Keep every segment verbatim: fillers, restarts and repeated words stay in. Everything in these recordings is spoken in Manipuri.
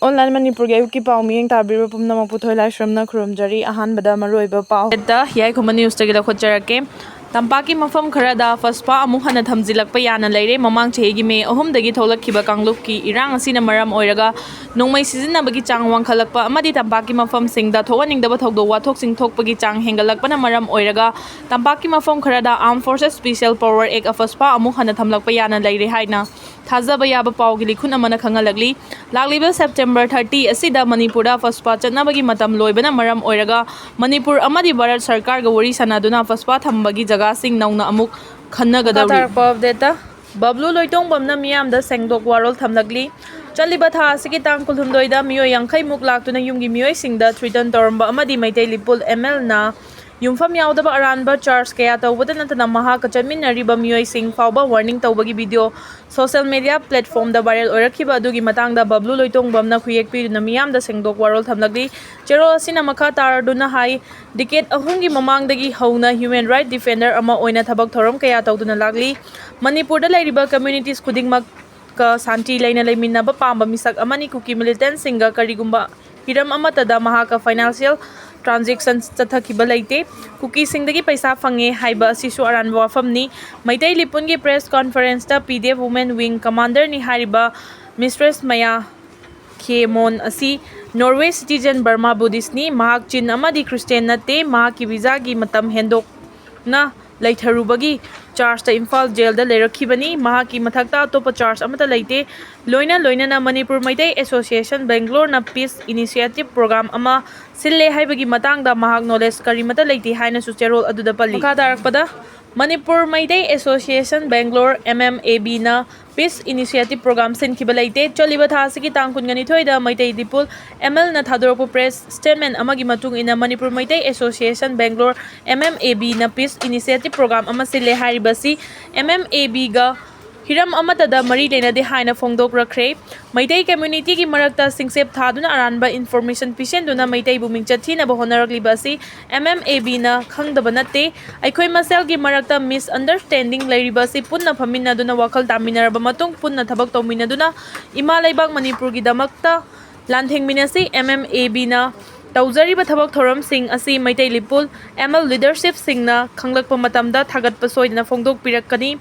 ꯑꯣꯟꯂꯥꯏꯟ ꯃꯅꯤꯄꯨꯔꯒꯤ ꯑꯌꯨꯛꯀꯤ ꯄꯥꯎ ꯃꯤꯠꯌꯦꯡ ꯇꯥꯕꯤꯔꯤꯕ ꯄꯨꯝꯅꯃꯛꯄꯨ ꯊꯣꯏꯂꯥꯏꯁ꯭ꯔꯝꯅ ꯈꯨꯔꯨꯝꯖꯔꯤ꯫ ꯑꯍꯥꯟꯕꯗ ꯃꯔꯨꯑꯣꯏꯕ ꯄꯥꯎ꯫ ꯍꯦꯠꯇ ꯌꯥꯏꯈꯨꯝꯕ ꯅ꯭ꯌꯨꯁꯇꯒꯤ ꯂꯧꯈꯠꯆꯔꯛꯀꯦ꯫ ꯇꯝꯄꯥꯛꯀꯤ ꯃꯐꯝ ꯈꯔꯗ ꯐꯁꯄꯥ ꯑꯃꯨꯛ ꯍꯟꯅ ꯊꯝꯖꯤꯜꯂꯛꯄ ꯌꯥꯅ ꯂꯩꯔꯦ꯫ ꯃꯃꯥꯡ ꯆꯍꯤꯒꯤ ꯃꯦ ꯑꯍꯨꯝꯗꯒꯤ ꯊꯣꯛꯂꯛꯈꯤꯕ ꯀꯥꯡꯂꯨꯞꯀꯤ ꯏꯔꯥꯡ ꯑꯁꯤꯅ ꯃꯔꯝ ꯑꯣꯏꯔꯒ ꯅꯣꯡꯃꯩ ꯁꯤꯖꯤꯟꯅꯕꯒꯤ ꯆꯥꯡ ꯋꯥꯡꯈꯠꯂꯛꯄ ꯑꯃꯗꯤ ꯇꯝꯄꯥꯛꯀꯤ ꯃꯐꯝꯁꯤꯡꯗ ꯊꯣꯛꯍꯟꯅꯤꯡꯗꯕ ꯊꯧꯗꯣꯛ ꯋꯥꯊꯣꯛꯁꯤꯡ ꯊꯣꯛꯄꯒꯤ ꯆꯥꯡ ꯍꯦꯟꯒꯠꯂꯛꯄꯅ ꯃꯔꯝ ꯑꯣꯏꯔꯒ ꯇꯝꯄꯥꯛꯀꯤ ꯃꯐꯝ ꯈꯔꯗ Armed Forces Special Power Act, ꯐꯁꯄꯥ ꯑꯃꯨꯛ ꯍꯟꯅ ꯊꯝꯂꯛꯄ ꯌꯥꯅ ꯂꯩꯔꯦ ꯍꯥꯏꯅ ꯊꯥꯖꯕ ꯌꯥꯕ ꯄꯥꯎꯒꯤ ꯂꯤꯈꯨꯟ ꯑꯃꯅ ꯈꯪꯍꯜꯂꯛꯂꯤ꯫ ꯂꯥꯛꯂꯤꯕ ꯁꯦꯞꯇꯦꯝꯕꯔ ꯊꯥꯔꯇꯤ ꯑꯁꯤꯗ ꯃꯅꯤꯄꯨꯔꯗ ꯐꯁꯄꯥ ꯆꯠꯅꯕꯒꯤ ꯃꯇꯝ ꯂꯣꯏꯕꯅ ꯃꯔꯝ ꯑꯣꯏꯔꯒ ꯃꯅꯤꯄꯨꯔ ꯑꯃꯗꯤ ꯚꯥꯔꯠ ꯁꯔꯀꯥꯔꯒ ꯋꯥꯔꯤ ꯁꯥꯟꯅꯗꯨꯅ ꯐꯁꯄꯥ ꯊꯝꯕꯒꯤ ꯖꯒꯥꯁꯤꯡ ꯅꯧꯅ ꯑꯃꯨꯛ ꯈꯟꯅꯒꯗꯧꯔꯤ꯫ ꯃꯈꯥ ꯇꯥꯔꯛꯄ ꯑꯞꯗꯦꯠꯇ, ꯕꯕ꯭ꯂꯨ ꯂꯣꯏꯇꯣꯡꯕꯝꯅ ꯃꯤꯌꯥꯝꯗ ꯁꯦꯡꯗꯣꯛ ꯋꯥꯔꯣꯜ ꯊꯝꯂꯛꯂꯤ꯫ ꯆꯠꯂꯤꯕ ꯊꯥ ꯑꯁꯤꯒꯤ ꯇꯥꯡ ꯀꯨꯟꯍꯨꯝꯗꯣꯏꯗ ꯃꯤꯑꯣꯏ ꯌꯥꯡꯈꯩꯃꯨꯛ ꯂꯥꯛꯇꯨꯅ ꯌꯨꯝꯒꯤ ꯃꯤꯑꯣꯏꯁꯤꯡꯗ ꯊ꯭ꯔꯤꯇꯟ ꯇꯧꯔꯝꯕ ꯑꯃꯗꯤ ꯃꯩꯇꯩ ꯂꯤꯄꯨꯜ ꯑꯦꯝ ꯑꯦꯜꯅ ꯌꯨꯝꯐꯝ ꯌꯥꯎꯗꯕ ꯑꯔꯥꯟꯕ ꯆꯥꯔꯖ ꯀꯌꯥ ꯇꯧꯕꯗ ꯅꯠꯇꯅ ꯃꯍꯥꯛꯀ ꯆꯠꯃꯤꯟꯅꯔꯤꯕ ꯃꯤꯑꯣꯏꯁꯤꯡ ꯐꯥꯎꯕ ꯋꯥꯔꯅꯤꯡ ꯇꯧꯕꯒꯤ ꯚꯤꯗꯤꯑꯣ ꯁꯣꯁꯦꯜ ꯃꯤꯗꯤꯌꯥ ꯄ꯭ꯂꯦꯠꯐꯣꯝꯗ ꯚꯥꯏꯔꯦꯜ ꯑꯣꯏꯔꯛꯈꯤꯕ ꯑꯗꯨꯒꯤ ꯃꯇꯥꯡꯗ ꯕꯕ꯭ꯂꯨ ꯂꯣꯏꯇꯣꯡꯕꯝꯅ ꯈꯨꯌꯦꯛ ꯄꯤꯗꯨꯅ ꯃꯤꯌꯥꯝꯗ ꯁꯦꯡꯗꯣꯛ ꯋꯥꯔꯣꯜ ꯊꯝꯂꯛꯂꯤ꯫ ꯆꯦꯔꯣꯜ ꯑꯁꯤꯅ ꯃꯈꯥ ꯇꯥꯔꯗꯨꯅ ꯍꯥꯏ, ꯗꯤꯀꯦꯠ ꯑꯍꯨꯝꯒꯤ ꯃꯃꯥꯡꯗꯒꯤ ꯍꯧꯅ ꯍ꯭ꯌꯨꯃꯦꯟ ꯔꯥꯏꯠ ꯗꯤꯐꯦꯟꯗꯔ ꯑꯃ ꯑꯣꯏꯅ ꯊꯕꯛ ꯊꯧꯔꯝ ꯀꯌꯥ ꯇꯧꯗꯨꯅ ꯂꯥꯛꯂꯤ꯫ ꯃꯅꯤꯄꯨꯔꯗ ꯂꯩꯔꯤꯕ ꯀꯝꯃ꯭ꯌꯨꯅꯤꯇꯤꯁ ꯈꯨꯗꯤꯡꯃꯛꯀ ꯁꯥꯟꯇꯤ ꯂꯩꯅ ꯂꯩꯃꯤꯟꯅꯕ ꯄꯥꯝꯕ ꯃꯤꯁꯛ ꯑꯃꯅꯤ꯫ ꯀꯨꯀꯤ ꯃꯤꯂꯤꯇꯦꯟꯁꯤꯡꯒ ꯀꯔꯤꯒꯨꯝꯕ ꯍꯤꯔꯝ ꯑꯃꯠꯇꯗ ꯃꯍꯥꯛꯀ ꯐꯥꯏꯅꯥꯟꯁꯤꯌꯦꯜ ꯇ꯭ꯔꯥꯟꯖꯦꯛꯁꯟ ꯆꯠꯊꯈꯤꯕ ꯂꯩꯇꯦ꯫ ꯀꯨꯀꯤꯁꯤꯡꯗꯒꯤ ꯄꯩꯁꯥ ꯐꯪꯉꯦ ꯍꯥꯏꯕ ꯑꯁꯤꯁꯨ ꯑꯔꯥꯟꯕ ꯋꯥꯐꯝꯅꯤ꯫ ꯃꯩꯇꯩ ꯂꯤꯄꯨꯟꯒꯤ ꯄ꯭ꯔꯦꯁ ꯀꯣꯟꯐꯔꯦꯟꯁꯇ ꯄꯤ ꯗꯤ ꯑꯦꯐ ꯋꯨꯃꯦꯟ ꯋꯤꯡ ꯀꯃꯥꯟꯗꯔꯅꯤ ꯍꯥꯏꯔꯤꯕ ꯃꯤꯁꯇ꯭ꯔꯦꯁ ꯃꯌꯥ ꯈꯦꯃꯣꯟ ꯑꯁꯤ ꯅꯣꯔꯋꯦ ꯁꯤꯇꯤꯖꯦꯟ ꯕꯔꯃꯥ ꯕꯨꯗꯤꯁꯅꯤ꯫ ꯃꯍꯥꯛ ꯆꯤꯟ ꯑꯃꯗꯤ ꯈ꯭ꯔꯤꯁꯇꯦꯟ ꯅꯠꯇꯦ꯫ ꯃꯍꯥꯛꯀꯤ ꯚꯤꯖꯥꯒꯤ ꯃꯇꯝ ꯍꯦꯟꯗꯣꯛꯅ ꯂꯩꯊꯔꯨꯕꯒꯤ ꯆꯥꯔꯖꯇ ꯏꯝꯐꯥꯜ ꯖꯦꯜꯗ ꯂꯩꯔꯛꯈꯤꯕꯅꯤ꯫ ꯃꯍꯥꯛꯀꯤ ꯃꯊꯛꯇ ꯑꯇꯣꯞꯄ ꯆꯥꯔꯖ ꯑꯃꯠꯇ ꯂꯩꯇꯦ꯫ ꯂꯣꯏꯅ ꯂꯣꯏꯅꯅ ꯃꯅꯤꯄꯨꯔ ꯃꯩꯇꯩ ꯑꯦꯁꯣꯁꯤꯌꯦꯁꯟ ꯕꯦꯡꯒ꯭ꯂꯣꯔꯅ ꯄꯤꯁ ꯏꯅꯤꯁꯤꯌꯦꯇꯤꯚ ꯄ꯭ꯔꯣꯒ꯭ꯔꯥꯝ ꯑꯃ ꯁꯤꯜꯂꯦ ꯍꯥꯏꯕꯒꯤ ꯃꯇꯥꯡꯗ ꯃꯍꯥꯛ ꯅꯣꯂꯦꯖ ꯀꯔꯤꯃꯠꯇ ꯂꯩꯇꯦ ꯍꯥꯏꯅꯁꯨ ꯆꯦꯔꯣꯜ ꯑꯗꯨꯗ ꯄꯜꯂꯤ꯫ ꯃꯈꯥ ꯇꯥꯔꯛꯄꯗ, Manipur Meitei association Bangalore, M M A ꯕꯤꯅ ꯄꯤꯁ ꯏꯅꯤꯁꯤꯌꯦꯇꯤꯚ ꯄ꯭ꯔꯣꯒ꯭ꯔꯥꯝ ꯁꯤꯟꯈꯤꯕ ꯂꯩꯇꯦ꯫ ꯆꯠꯂꯤꯕ ꯊꯥ ꯑꯁꯤꯒꯤ ꯇꯥꯡ ꯀꯨꯟꯒꯅꯤꯊꯣꯏꯗ ꯃꯩꯇꯩ ꯂꯤꯄꯨꯜ ꯑꯦꯝ ꯑꯦꯜꯅ ꯊꯥꯗꯣꯔꯛꯄ ꯄ꯭ꯔꯦꯁ ꯁ꯭ꯇꯦꯠꯃꯦꯟ ꯑꯃꯒꯤ ꯃꯇꯨꯡ ꯏꯟꯅ, Manipur Meitei association Bangalore, M M A ꯕꯤꯅ ꯄꯤꯁ ꯏꯅꯤꯁꯤꯌꯦꯇꯤꯚ ꯄ꯭ꯔꯣꯒ꯭ꯔꯥꯝ ꯑꯃ ꯁꯤꯜꯂꯦ꯫ ꯍꯥꯏꯔꯤꯕꯁꯤ ꯑꯦꯝ ꯑꯦꯝ ꯑꯦ ꯕꯤꯒ ꯍꯤꯔꯝ ꯑꯃꯠꯇꯗ ꯃꯔꯤ ꯂꯩꯅꯗꯦ ꯍꯥꯏꯅ ꯐꯣꯡꯗꯣꯛꯂꯛꯈ꯭ꯔꯦ꯫ ꯃꯩꯇꯩ ꯀꯝꯃ꯭ꯌꯨꯅꯤꯇꯤꯒꯤ ꯃꯔꯛꯇ ꯁꯤꯡꯆꯦꯞ ꯊꯥꯗꯨꯅ ꯑꯔꯥꯟꯕ ꯏꯟꯐꯣꯔꯃꯦꯁꯟ ꯄꯤꯁꯤꯟꯗꯨꯅ ꯃꯩꯇꯩꯕꯨ ꯃꯤꯡꯆꯠ ꯊꯤꯅꯕ ꯍꯣꯠꯅꯔꯛꯂꯤꯕ ꯑꯁꯤ ꯑꯦꯝ ꯑꯦꯝ ꯑꯦ ꯕꯤꯅ ꯈꯪꯗꯕ ꯅꯠꯇꯦ꯫ ꯑꯩꯈꯣꯏ ꯃꯁꯦꯜꯒꯤ ꯃꯔꯛꯇ ꯃꯤꯁꯑꯟꯗꯔꯁ꯭ꯇꯦꯟꯗꯤꯡ ꯂꯩꯔꯤꯕ ꯑꯁꯤ ꯄꯨꯟꯅ ꯐꯝꯃꯤꯟꯅꯗꯨꯅ ꯋꯥꯈꯜ ꯇꯥꯃꯤꯟꯅꯔꯕ ꯃꯇꯨꯡ ꯄꯨꯟꯅ ꯊꯕꯛ ꯇꯧꯃꯤꯟꯅꯗꯨꯅ ꯏꯃꯥ ꯂꯩꯕꯥꯛ ꯃꯅꯤꯄꯨꯔꯒꯤꯗꯃꯛꯇ ꯂꯥꯟꯊꯦꯡꯃꯤꯟꯅꯁꯤ꯫ ꯑꯦꯝ ꯑꯦꯝ ꯑꯦ ꯕꯤꯅ ꯇꯧꯖꯔꯤꯕ ꯊꯕꯛ ꯊꯧꯔꯝꯁꯤꯡ ꯑꯁꯤ ꯃꯩꯇꯩ ꯂꯤꯄꯨꯜ ꯑꯦꯝ ꯑꯦꯜ ꯂꯤꯗꯔꯁꯤꯞꯁꯤꯡꯅ ꯈꯪꯂꯛꯄ ꯃꯇꯝꯗ ꯊꯥꯒꯠꯄ ꯁꯣꯏꯗꯅ ꯐꯣꯡꯗꯣꯛꯄꯤꯔꯛꯀꯅꯤ꯫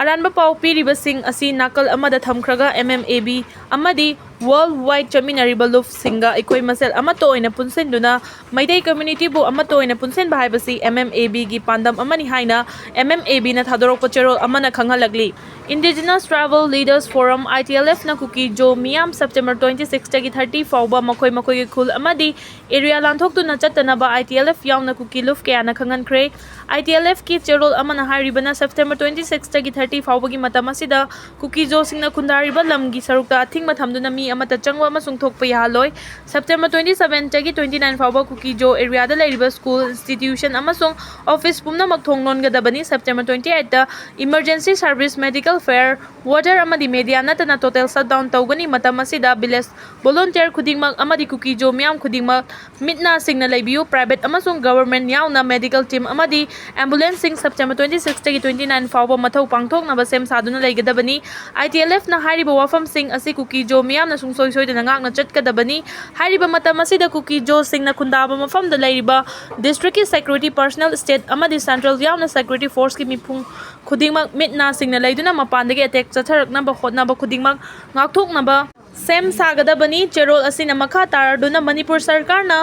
ꯑꯔꯥꯟꯕ ꯄꯥꯎ ꯄꯤꯔꯤꯕꯁꯤꯡ ꯑꯁꯤ ꯅꯥꯀꯜ ꯑꯃꯗ ꯊꯝꯈ꯭ꯔꯒ ꯑꯦꯝ ꯑꯦꯝ ꯑꯦ ꯕꯤ ꯑꯃꯗꯤ ꯋꯥꯔꯜ ꯋꯥꯏꯗ ꯆꯠꯃꯤꯟꯅꯔꯤꯕ ꯂꯨꯞꯁꯤꯡꯒ ꯑꯩꯈꯣꯏ ꯃꯁꯦꯜ ꯑꯃꯠꯇ ꯑꯣꯏꯅ ꯄꯨꯟꯁꯤꯟꯗꯨꯅ ꯃꯩꯇꯩ ꯀꯝꯃ꯭ꯌꯨꯅꯤꯇꯤꯕꯨ ꯑꯃꯠꯇ ꯑꯣꯏꯅ ꯄꯨꯟꯁꯤꯟꯕ ꯍꯥꯏꯕꯁꯤ ꯑꯦꯝ ꯑꯦꯝ ꯑꯦ ꯕꯤꯒꯤ ꯄꯥꯟꯗꯝ ꯑꯃꯅꯤ ꯍꯥꯏꯅ ꯑꯦꯝ ꯑꯦꯝ ꯑꯦ ꯕꯤꯅ ꯊꯥꯗꯣꯔꯛꯄ ꯆꯦꯔꯣꯜ ꯑꯃꯅ ꯈꯪꯍꯜꯂꯛꯂꯤ꯫ Indigenous Tribal Leaders Forum, I T L F, ꯅ ꯀꯨꯀꯤ ꯖꯣ ꯃꯤꯌꯥꯝ September twenty six ꯇꯒꯤ thirty ꯐꯥꯎꯕ ꯃꯈꯣꯏ ꯃꯈꯣꯏꯒꯤ ꯈꯨꯜ ꯑꯃꯗꯤ area ꯂꯥꯟꯊꯣꯛꯇꯨꯅ ꯆꯠꯇꯅꯕ I T L F ꯌꯥꯎꯅ ꯀꯨꯀꯤ ꯂꯨꯞ ꯀꯌꯥꯅ ꯈꯪꯍꯟꯈ꯭ꯔꯦ꯫ I T L F ꯀꯤ ꯆꯦꯔꯣꯜ ꯑꯃꯅ ꯍꯥꯏꯔꯤꯕꯅ September twenty six ꯇꯒꯤ thirty ꯐꯥꯎꯕꯒꯤ ꯃꯇꯝ ꯑꯁꯤꯗ ꯀꯨꯀꯤ ꯖꯣꯁꯤꯡꯅ ꯈꯨꯟꯗꯥꯔꯤꯕ ꯂꯝꯒꯤ ꯁꯔꯨꯛꯇ ꯑꯊꯤꯡꯕ ꯊꯝꯗꯨꯅ ꯃꯤ ꯑꯃꯠꯇ ꯆꯪꯕ ꯑꯃꯁꯨꯡ ꯊꯣꯛꯄ ꯌꯥꯍꯜꯂꯣꯏ꯫ September twenty seven ꯇꯒꯤ twenty nine ꯐꯥꯎꯕ ꯀꯨꯀꯤ ꯖꯣ ꯑꯦꯔꯤꯌꯥꯗ ꯂꯩꯔꯤꯕ ꯁ꯭ꯀꯨꯜ, ꯏꯟꯁꯇꯤꯇ꯭ꯌꯨꯁꯟ ꯑꯃꯁꯨꯡ ꯑꯣꯐꯤꯁ ꯄꯨꯝꯅꯃꯛ ꯊꯣꯡ ꯂꯣꯟꯒꯗꯕꯅꯤ꯫ September twenty eight ꯇ emergency service, medical fair, water ꯑꯃꯗꯤ media ꯅꯠꯇꯅ total shutdown ꯇꯧꯒꯅꯤ꯫ ꯃꯇꯝ ꯑꯁꯤꯗ village volunteer ꯈꯨꯗꯤꯡꯃꯛ ꯑꯃꯗꯤ ꯀꯨꯀꯤ ꯖꯣ ꯃꯤꯌꯥꯝ ꯈꯨꯗꯤꯡꯃꯛ ꯃꯤꯠ ꯅꯥ ꯁꯤꯡꯅ ꯂꯩꯕꯤꯌꯨ꯫ Private ꯑꯃꯁꯨꯡ government ꯌꯥꯎꯅ medical team ꯑꯃꯗꯤ ambulance ꯁꯤꯡ September twenty six ꯇꯒꯤ twenty nine ꯐꯥꯎꯕ ꯃꯊꯧ ꯄꯥꯡꯊꯣꯛꯅꯕ ꯁꯦꯝ ꯁꯥꯗꯨꯅ ꯂꯩꯒꯗꯕꯅꯤ꯫ I T L F ꯅ ꯍꯥꯏꯔꯤꯕ ꯋꯥꯐꯝꯁꯤꯡ ꯑꯁꯤ ꯀꯨꯀꯤ ꯖꯣ ꯃꯤꯌꯥꯝꯅ ꯁꯨꯡꯁꯣꯏ ꯁꯣꯏꯗꯅ ꯉꯥꯛꯅ ꯆꯠꯀꯗꯕꯅꯤ꯫ ꯍꯥꯏꯔꯤꯕ ꯃꯇꯝ ꯑꯁꯤꯗ ꯀꯨꯀꯤ ꯖꯣꯁꯤꯡꯅ ꯈꯨꯟꯗꯥꯕ ꯃꯐꯝꯗ ꯂꯩꯔꯤꯕ district ꯀꯤ security personnel, state ꯑꯃꯗꯤ central ꯌꯥꯎꯅ security force ꯀꯤ ꯃꯤꯄꯨꯡ ꯈꯨꯗꯤꯡꯃꯛ ꯃꯤꯠ ꯅꯥ ꯁꯤꯡꯅ ꯂꯩꯗꯨꯅ ꯃꯄꯥꯟꯗꯒꯤ attack ꯆꯠꯊꯔꯛꯅꯕ ꯍꯣꯠꯅꯕ ꯈꯨꯗꯤꯡꯃꯛ ꯉꯥꯛꯊꯣꯛꯅꯕ ꯁꯦꯝ ꯁꯥꯒꯗꯕꯅꯤ꯫ ꯆꯦꯔꯣꯜ ꯑꯁꯤꯅ ꯃꯈꯥ ꯇꯥꯔꯗꯨꯅ ꯃꯅꯤꯄꯨꯔ ꯁꯔꯀꯥꯔꯅ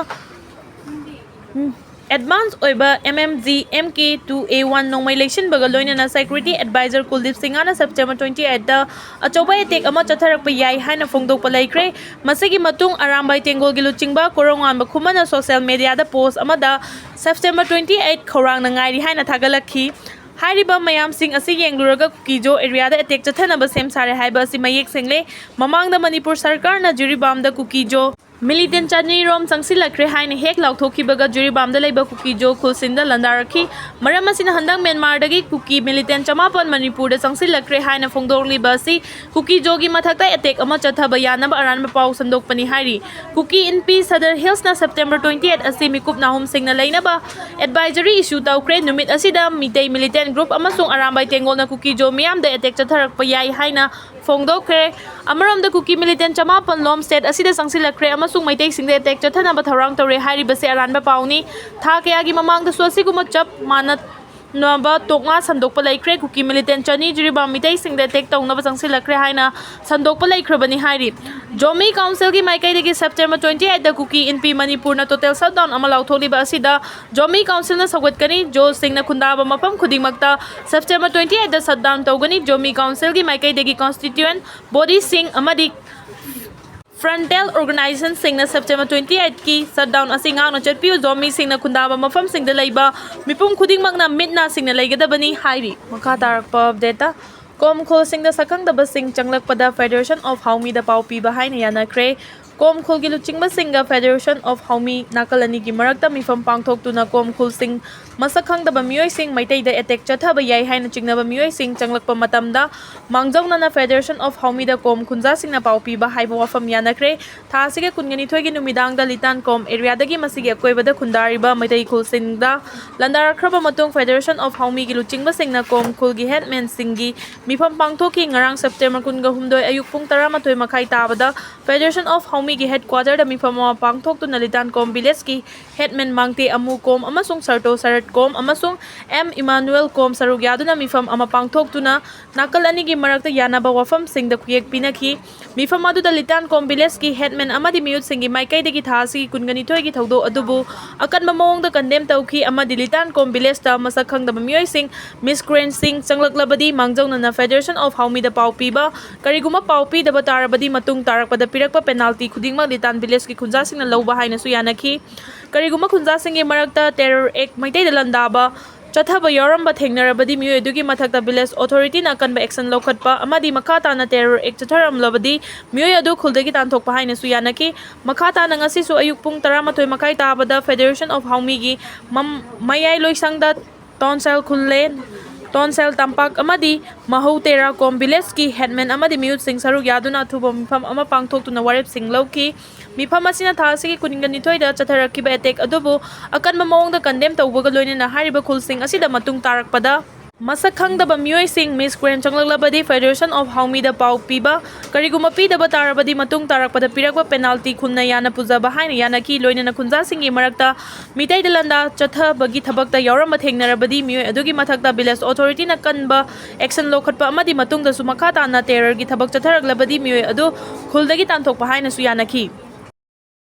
advance ꯑꯣꯏꯕ M M G M K two A one ꯅꯣꯡꯃꯩ ꯂꯩꯁꯤꯟꯕꯒ ꯂꯣꯏꯅꯅ security advisor ꯀꯨꯜꯗꯤꯞ ꯁꯤꯡꯍꯅ September twenty eight ꯇ ꯑꯆꯧꯕ attack ꯑꯃ ꯆꯠꯊꯔꯛꯄ ꯌꯥꯏ ꯍꯥꯏꯅ ꯐꯣꯡꯗꯣꯛꯄ ꯂꯩꯈ꯭ꯔꯦ꯫ ꯃꯁꯤꯒꯤ ꯃꯇꯨꯡ ꯑꯔꯥꯝꯕꯥꯏ ꯇꯦꯡꯒꯣꯜꯒꯤ ꯂꯨꯆꯤꯡꯕ ꯀꯣꯔꯧꯉꯥꯟꯕ ꯈꯨꯃꯟꯅ social media ꯗ post ꯑꯃꯗ September twenty eight ꯈꯧꯔꯥꯡꯅ ꯉꯥꯏꯔꯤ ꯍꯥꯏꯅ ꯊꯥꯒꯠꯂꯛꯈꯤ꯫ ꯍꯥꯏꯔꯤꯕ ꯃꯌꯥꯝꯁꯤꯡ ꯑꯁꯤ ꯌꯦꯡꯂꯨꯔꯒ ꯀꯨꯀꯤ ꯖꯣ ꯑꯦꯔꯤꯌꯥꯗ attack ꯆꯠꯊꯅꯕ ꯁꯦꯝ ꯁꯥꯔꯦ ꯍꯥꯏꯕ ꯑꯁꯤ ꯃꯌꯦꯛ ꯁꯦꯡꯂꯦ꯫ ꯃꯃꯥꯡꯗ ꯃꯅꯤꯄꯨꯔ ꯁꯔꯀꯥꯔꯅ ꯖꯤꯔꯤꯕꯥꯝꯗ ꯀꯨꯀꯤ ꯖꯣ militant ꯆꯅꯤꯔꯣꯝ ꯆꯪꯁꯤꯜꯂꯛꯈ꯭ꯔꯦ ꯍꯥꯏꯅ ꯍꯦꯛ ꯂꯥꯎꯊꯣꯛꯈꯤꯕꯒ ꯖꯤꯔꯤꯕꯥꯝꯗ ꯂꯩꯕ ꯀꯨꯀꯤ ꯖꯣ ꯈꯨꯜꯁꯤꯡꯗ ꯂꯥꯟꯗꯥꯔꯛꯈꯤ꯫ ꯃꯔꯝ ꯑꯁꯤꯅ ꯍꯟꯗꯛ ꯃ꯭ꯌꯥꯟꯃꯥꯔꯗꯒꯤ ꯀꯨꯀꯤ militant ꯆꯃꯥꯄꯟ ꯃꯅꯤꯄꯨꯔꯗ ꯆꯪꯁꯤꯜꯂꯛꯈ꯭ꯔꯦ ꯍꯥꯏꯅ ꯐꯣꯡꯗꯣꯛꯂꯤꯕ ꯑꯁꯤ ꯀꯨꯀꯤ ꯖꯣꯒꯤ ꯃꯊꯛꯇ attack ꯑꯃ ꯆꯠꯊꯕ ꯌꯥꯅꯕ ꯑꯔꯥꯟꯕ ꯄꯥꯎ ꯁꯟꯗꯣꯛꯄꯅꯤ ꯍꯥꯏꯔꯤ꯫ ꯀꯨꯀꯤ ꯏꯟꯄꯤ ꯁꯗꯔ ꯍꯤꯜꯁꯅ September twenty eight ꯑꯁꯤ ꯃꯤꯀꯨꯞ ꯅꯥꯍꯨꯝꯁꯤꯡꯅ ꯂꯩꯅꯕ advisory issue ꯇꯧꯈ꯭ꯔꯦ꯫ ꯅꯨꯃꯤꯠ ꯑꯁꯤꯗ ꯃꯤꯇꯩ militant group ꯑꯃꯁꯨꯡ ꯑꯔꯥꯝꯕꯥꯏ ꯇꯦꯡꯒꯣꯜꯅ ꯀꯨꯀꯤ ꯖꯣ ꯃꯤꯌꯥꯝꯗ attack ꯆꯠꯊꯔꯛꯄ ꯌꯥꯏ ꯍꯥꯏꯅ ꯐꯣꯡꯗꯣꯛꯈ꯭ꯔꯦ꯫ ꯑꯃꯔꯣꯝꯗ ꯀꯨꯀꯤ ꯃꯤꯂꯤꯇꯦꯟ ꯆꯃꯥꯄꯜ ꯂꯣꯝ ꯁ꯭ꯇꯦꯠ ꯑꯁꯤꯗ ꯆꯪꯁꯤꯜꯂꯛꯈ꯭ꯔꯦ ꯑꯃꯁꯨꯡ ꯃꯩꯇꯩꯁꯤꯡꯗ ꯑꯦꯇꯦꯛ ꯆꯠꯊꯅꯕ ꯊꯧꯔꯥꯡ ꯇꯧꯔꯦ ꯍꯥꯏꯔꯤꯕꯁꯤ ꯑꯔꯥꯟꯕ ꯄꯥꯎꯅꯤ꯫ ꯊꯥ ꯀꯌꯥꯒꯤ ꯃꯃꯥꯡꯗꯁꯨ ꯑꯁꯤꯒꯨꯝꯕ ꯆꯞ ꯃꯥꯟꯅꯕ ꯇꯣꯛꯉꯥ ꯁꯟꯗꯣꯛꯄ ꯂꯩꯈ꯭ꯔꯦ꯫ ꯀꯨꯀꯤ ꯃꯤꯂꯤꯇꯦꯟ ꯆꯅꯤ ꯖꯤꯔꯤꯕꯥꯝ ꯃꯤꯇꯩꯁꯤꯡꯗ ꯑꯦꯇꯦꯛ ꯇꯧꯅꯕ ꯆꯪꯁꯤꯜꯂꯛꯈ꯭ꯔꯦ ꯍꯥꯏꯅ ꯁꯟꯗꯣꯛꯄ ꯂꯩꯈ꯭ꯔꯕꯅꯤ ꯍꯥꯏꯔꯤ꯫ ꯖꯣꯃꯤ ꯀꯥꯎꯟꯁꯤꯜꯒꯤ ꯃꯥꯏꯀꯩꯗꯒꯤ ꯁꯦꯞꯇꯦꯝꯕꯔ ꯇ꯭ꯋꯦꯟꯇꯤ ꯑꯩꯠꯇ ꯀꯨꯀꯤ ꯏꯟꯄꯤ ꯃꯅꯤꯄꯨꯔꯅ ꯇꯣꯇꯦꯜ ꯁꯠꯗꯥꯎꯟ ꯑꯃ ꯂꯥꯎꯊꯣꯛꯂꯤꯕ ꯑꯁꯤꯗ ꯖꯣꯃꯤ ꯀꯥꯎꯟꯁꯤꯜꯅ ꯁꯧꯒꯠꯀꯅꯤ꯫ ꯖꯣꯁꯤꯡꯅ ꯈꯨꯟꯗꯥꯕ ꯃꯐꯝ ꯈꯨꯗꯤꯡꯃꯛꯇ ꯁꯦꯞꯇꯦꯝꯕꯔ ꯇ꯭ꯋꯦꯟꯇꯤ ꯑꯩꯠꯇ ꯁꯠꯗꯥꯎꯟ ꯇꯧꯒꯅꯤ꯫ ꯖꯣꯃꯤ ꯀꯥꯎꯟꯁꯤꯜꯒꯤ ꯃꯥꯏꯀꯩꯗꯒꯤ ꯀꯣꯟꯁꯇꯤꯇ꯭ꯌꯨꯌꯦꯟ ꯕꯣꯗꯤꯁꯤꯡ ꯑꯃꯗꯤ ꯐ꯭ꯔꯟꯇꯦꯜ ꯑꯣꯔꯒꯅꯥꯏꯖꯦꯁꯟꯁꯤꯡꯅ ꯁꯦꯞꯇꯦꯝꯕꯔ ꯇ꯭ꯋꯦꯟꯇꯤ ꯑꯩꯠꯀꯤ ꯁꯠꯗꯥꯎꯟ ꯑꯁꯤ ꯉꯥꯛꯅ ꯆꯠꯄꯤꯌꯨ꯫ ꯖꯣꯃꯤꯁꯤꯡꯅ ꯈꯨꯟꯗꯥꯕ ꯃꯐꯝꯁꯤꯡꯗ ꯂꯩꯕ ꯃꯤꯄꯨꯝ ꯈꯨꯗꯤꯡꯃꯛꯅ ꯃꯤꯠ ꯅꯥ ꯁꯤꯡꯅ ꯂꯩꯒꯗꯕꯅꯤ ꯍꯥꯏꯔꯤ꯫ ꯃꯈꯥ ꯇꯥꯔꯛꯄ ꯑꯞꯗꯦꯠꯇ, ꯀꯣꯝ ꯈꯨꯜꯁꯤꯡꯗ ꯁꯛꯈꯪꯗꯕꯁꯤꯡ ꯆꯪꯂꯛꯄꯗ ꯐꯦꯗꯔꯦꯁꯟ ꯑꯣꯐ ꯍꯥꯎꯃꯤꯗ ꯄꯥꯎ ꯄꯤꯕ ꯍꯥꯏꯅ ꯌꯥꯅꯈ꯭ꯔꯦ꯫ ꯀꯣꯝ ꯈꯨꯜꯒꯤ ꯂꯨꯆꯤꯡꯕꯁꯤꯡꯒ ꯐꯦꯗꯔꯦꯁꯟ ꯑꯣꯐ ꯍꯥꯎꯃꯤ ꯅꯥꯀꯜ ꯑꯅꯤꯒꯤ ꯃꯔꯛꯇ ꯃꯤꯐꯝ ꯄꯥꯡꯊꯣꯛꯇꯨꯅ ꯀꯣꯝ ꯈꯨꯜꯁꯤꯡ ꯃꯁꯛ ꯈꯪꯗꯕ ꯃꯤꯑꯣꯏꯁꯤꯡ ꯃꯩꯇꯩꯗ ꯑꯦꯇꯦꯛ ꯆꯠꯊꯕ ꯌꯥꯏ ꯍꯥꯏꯅ ꯆꯤꯡꯅꯕ ꯃꯤꯑꯣꯏꯁꯤꯡ ꯆꯪꯂꯛꯄ ꯃꯇꯝꯗ ꯃꯥꯡꯖꯧꯅꯅ ꯐꯦꯗꯔꯦꯁꯟ ꯑꯣꯐ ꯍꯥꯎꯃꯤꯗ ꯀꯣꯝ ꯈꯨꯟꯖꯥꯁꯤꯡꯅ ꯄꯥꯎ ꯄꯤꯕ ꯍꯥꯏꯕ ꯋꯥꯐꯝ ꯌꯥꯅꯈ꯭ꯔꯦ꯫ ꯊꯥ ꯑꯁꯤꯒꯤ ꯀꯨꯟꯒ ꯅꯤꯊꯣꯏꯒꯤ ꯅꯨꯃꯤꯗꯥꯡꯗ ꯂꯤꯇꯥꯟ ꯀꯣꯝ ꯑꯦꯔꯤꯌꯥꯗꯒꯤ ꯃꯁꯤꯒꯤ ꯑꯀꯣꯏꯕꯗ ꯈꯨꯟꯗꯥꯔꯤꯕ ꯃꯩꯇꯩ ꯈꯨꯜꯁꯤꯡꯗ ꯂꯥꯟꯗꯥꯔꯛꯈ꯭ꯔꯕ ꯃꯇꯨꯡ ꯐꯦꯗꯔꯦꯁꯟ ꯑꯣꯐ ꯍꯥꯎꯃꯤꯒꯤ ꯂꯨꯆꯤꯡꯕꯁꯤꯡꯅ ꯀꯣꯝ ꯈꯨꯜꯒꯤ ꯍꯦꯠꯃꯦꯟꯁꯤꯡꯒꯤ ꯃꯤꯐꯝ ꯄꯥꯡꯊꯣꯛꯈꯤ꯫ ꯉꯔꯥꯡ ꯁꯦꯞꯇꯦꯝꯕꯔ ꯀꯨꯟꯒ ꯍꯨꯝꯗꯣꯏ ꯑꯌꯨꯛ ꯄꯨꯡ ꯇꯔꯥꯃꯥꯊꯣꯏ ꯃꯈꯥꯏ ꯇꯥꯕꯗ ꯐꯦꯗꯔꯦꯁꯟ ꯑꯣꯐ ꯍꯥꯎꯃꯤꯒꯤ ꯍꯦꯗꯀ꯭ꯋꯥꯇꯔꯗ ꯃꯤꯐꯝ ꯑꯃ ꯄꯥꯡꯊꯣꯛꯇꯨꯅ ꯂꯤꯇꯥꯟ ꯀꯣꯝ ꯚꯤꯂꯦꯖꯀꯤ ꯍꯦꯠꯃꯦꯟ ꯃꯥꯡꯇꯦ ꯑꯃꯨ ꯀꯣꯝ ꯑꯃꯁꯨꯡ ꯁꯔꯇꯣ ꯁꯔꯠ ꯀꯣꯝ ꯑꯃꯁꯨꯡ ꯑꯦꯝ ꯏꯃꯥꯅꯨꯑꯦꯜ ꯀꯣꯝ ꯁꯔꯨꯛ ꯌꯥꯗꯨꯅ ꯃꯤꯐꯝ ꯑꯃ ꯄꯥꯡꯊꯣꯛꯇꯨꯅ ꯅꯥꯀꯜ ꯑꯅꯤꯒꯤ ꯃꯔꯛꯇ ꯌꯥꯅꯕ ꯋꯥꯐꯝꯁꯤꯡꯗ ꯈꯨꯌꯦꯛ ꯄꯤꯅꯈꯤ꯫ ꯃꯤꯐꯝ ꯑꯗꯨꯗ ꯂꯤꯇꯥꯟ ꯀꯣꯝ ꯚꯤꯂꯦꯖꯀꯤ ꯍꯦꯠꯃꯦꯟ ꯑꯃꯗꯤ ꯃꯤꯑꯣꯠꯁꯤꯡꯒꯤ ꯃꯥꯏꯀꯩꯗꯒꯤ ꯊꯥ ꯑꯁꯤꯒꯤ ꯀꯨꯟꯒ ꯅꯤꯊꯣꯏꯒꯤ ꯊꯧꯗꯣꯛ ꯑꯗꯨꯕꯨ ꯑꯀꯟꯕ ꯃꯑꯣꯡꯗ ꯀꯟꯗꯦꯝ ꯇꯧꯈꯤ ꯑꯃꯗꯤ ꯂꯤꯇꯥꯟ ꯀꯣꯝ ꯚꯤꯂꯦꯖꯇ ꯃꯁꯛ ꯈꯪꯗꯕ ꯃꯤꯑꯣꯏꯁꯤꯡ, ꯃꯤꯁꯀ꯭ꯔꯦꯟꯁꯤꯡ ꯆꯪꯂꯛꯂꯕꯗꯤ ꯃꯥꯡꯖꯧꯅꯅ ꯐꯦꯗꯔꯦꯁꯟ ꯑꯣꯐ ꯍꯥꯎꯃꯤꯗ ꯄꯥꯎ ꯄꯤꯕ, ꯀꯔꯤꯒꯨꯝꯕ ꯄꯥꯎ ꯄꯤꯗꯕ ꯇꯥꯔꯕꯗꯤ ꯃꯇꯨꯡ ꯇꯥꯔꯛꯄꯗ ꯄꯤꯔꯛꯄ ꯄꯦꯅꯥꯜꯇꯤ ꯈꯨꯗꯤꯡꯃꯛ ꯂꯤꯇꯥꯟ ꯚꯤꯂꯦꯖꯀꯤ ꯈꯨꯟꯖꯥꯁꯤꯡꯅ ꯂꯧꯕ ꯍꯥꯏꯅꯁꯨ ꯌꯥꯅꯈꯤ꯫ ꯀꯔꯤꯒꯨꯝꯕ ꯈꯨꯟꯖꯥꯁꯤꯡꯒꯤ ꯃꯔꯛꯇ ꯇꯦꯔꯣꯔ ꯑꯦꯛ ꯃꯩꯇꯩꯗ ꯂꯥꯟꯗꯥꯕ ꯆꯠꯊꯕ ꯌꯥꯎꯔꯝꯕ ꯊꯦꯡꯅꯔꯕꯗꯤ ꯃꯤꯑꯣꯏ ꯑꯗꯨꯒꯤ ꯃꯊꯛꯇ ꯚꯤꯂꯦꯖ ꯑꯣꯊꯣꯔꯤꯇꯤꯅ ꯑꯀꯟꯕ ꯑꯦꯛꯁꯟ ꯂꯧꯈꯠꯄ ꯑꯃꯗꯤ ꯃꯈꯥ ꯇꯥꯅ ꯇꯦꯔꯣꯔ ꯑꯦꯛ ꯆꯠꯊꯔꯝꯂꯕꯗꯤ ꯃꯤꯑꯣꯏ ꯑꯗꯨ ꯈꯨꯜꯗꯒꯤ ꯇꯥꯟꯊꯣꯛꯄ ꯍꯥꯏꯅꯁꯨ ꯌꯥꯅꯈꯤ꯫ ꯃꯈꯥ ꯇꯥꯅ ꯉꯁꯤꯁꯨ ꯑꯌꯨꯛ ꯄꯨꯡ ꯇꯔꯥꯃꯥꯊꯣꯏ ꯃꯈꯥꯏ ꯇꯥꯕꯗ ꯐꯦꯗꯔꯦꯁꯟ ꯑꯣꯐ ꯍꯥꯎꯃꯤꯒꯤ ꯃꯝ-, ꯃꯌꯥꯏ ꯂꯣꯏꯁꯪꯗ ꯇꯣꯟꯁꯦꯜ ꯈꯨꯜꯂꯦ, ꯇꯣꯟꯁꯦꯜ ꯇꯝꯄꯥꯛ ꯑꯃꯗꯤ ꯃꯍꯧ ꯇꯦꯔꯥꯀꯣꯝ ꯚꯤꯂꯦꯖꯀꯤ ꯍꯦꯠꯃꯦꯟ ꯑꯃꯗꯤ ꯃꯤꯑꯣꯠꯁꯤꯡ ꯁꯔꯨꯛ ꯌꯥꯗꯨꯅ ꯑꯊꯨꯕ ꯃꯤꯐꯝ ꯑꯃ ꯄꯥꯡꯊꯣꯛꯇꯨꯅ ꯋꯥꯔꯦꯞꯁꯤꯡ ꯂꯧꯈꯤ꯫ ꯃꯤꯐꯝ ꯑꯁꯤꯅ ꯊꯥ ꯑꯁꯤꯒꯤ ꯀꯨꯟꯒ ꯅꯤꯊꯣꯏꯗ ꯆꯠꯊꯔꯛꯈꯤꯕ ꯑꯦꯇꯦꯛ ꯑꯗꯨꯕꯨ ꯑꯀꯟꯕ ꯃꯑꯣꯡꯗ ꯀꯟꯗꯦꯝ ꯇꯧꯕꯒ ꯂꯣꯏꯅꯅ ꯍꯥꯏꯔꯤꯕ ꯈꯨꯜꯁꯤꯡ ꯑꯁꯤꯗ ꯃꯇꯨꯡ ꯇꯥꯔꯛꯄꯗ ꯃꯁꯛ ꯈꯪꯗꯕ ꯃꯤꯑꯣꯏꯁꯤꯡ ꯃꯤꯁ ꯀ꯭ꯔꯦꯟ ꯆꯪꯂꯛꯂꯕꯗꯤ Federation of Haomi ꯗ ꯄꯥꯎ ꯄꯤꯕ, ꯀꯔꯤꯒꯨꯝꯕ ꯄꯤꯗꯕ ꯇꯥꯔꯕꯗꯤ ꯃꯇꯨꯡ ꯇꯥꯔꯛꯄꯗ ꯄꯤꯔꯛꯄ ꯄꯦꯅꯥꯜꯇꯤ ꯈꯨꯟꯅ ꯌꯥꯅ ꯄꯨꯖꯕ ꯍꯥꯏꯅ ꯌꯥꯅꯈꯤ꯫ ꯂꯣꯏꯅꯅ ꯈꯨꯟꯖꯥꯁꯤꯡꯒꯤ ꯃꯔꯛꯇ ꯃꯤꯇꯩꯗ ꯂꯥꯟꯗꯥ ꯆꯠꯊꯕꯒꯤ ꯊꯕꯛꯇ ꯌꯥꯎꯔꯝꯕ ꯊꯦꯡꯅꯔꯕꯗꯤ ꯃꯤꯑꯣꯏ ꯑꯗꯨꯒꯤ ꯃꯊꯛꯇ ꯚꯤꯂꯦꯖ ꯑꯣꯊꯣꯔꯤꯇꯤꯅ ꯀꯟꯕ ꯑꯦꯛꯁꯟ ꯂꯧꯈꯠꯄ ꯑꯃꯗꯤ ꯃꯇꯨꯡꯗꯁꯨ ꯃꯈꯥ ꯇꯥꯅ ꯇꯦꯔꯔꯒꯤ ꯊꯕꯛ ꯆꯠꯊꯔꯛꯂꯕꯗꯤ ꯃꯤꯑꯣꯏ ꯑꯗꯨ ꯈꯨꯜꯗꯒꯤ ꯇꯥꯟꯊꯣꯛꯄ ꯍꯥꯏꯅꯁꯨ ꯌꯥꯅꯈꯤ꯫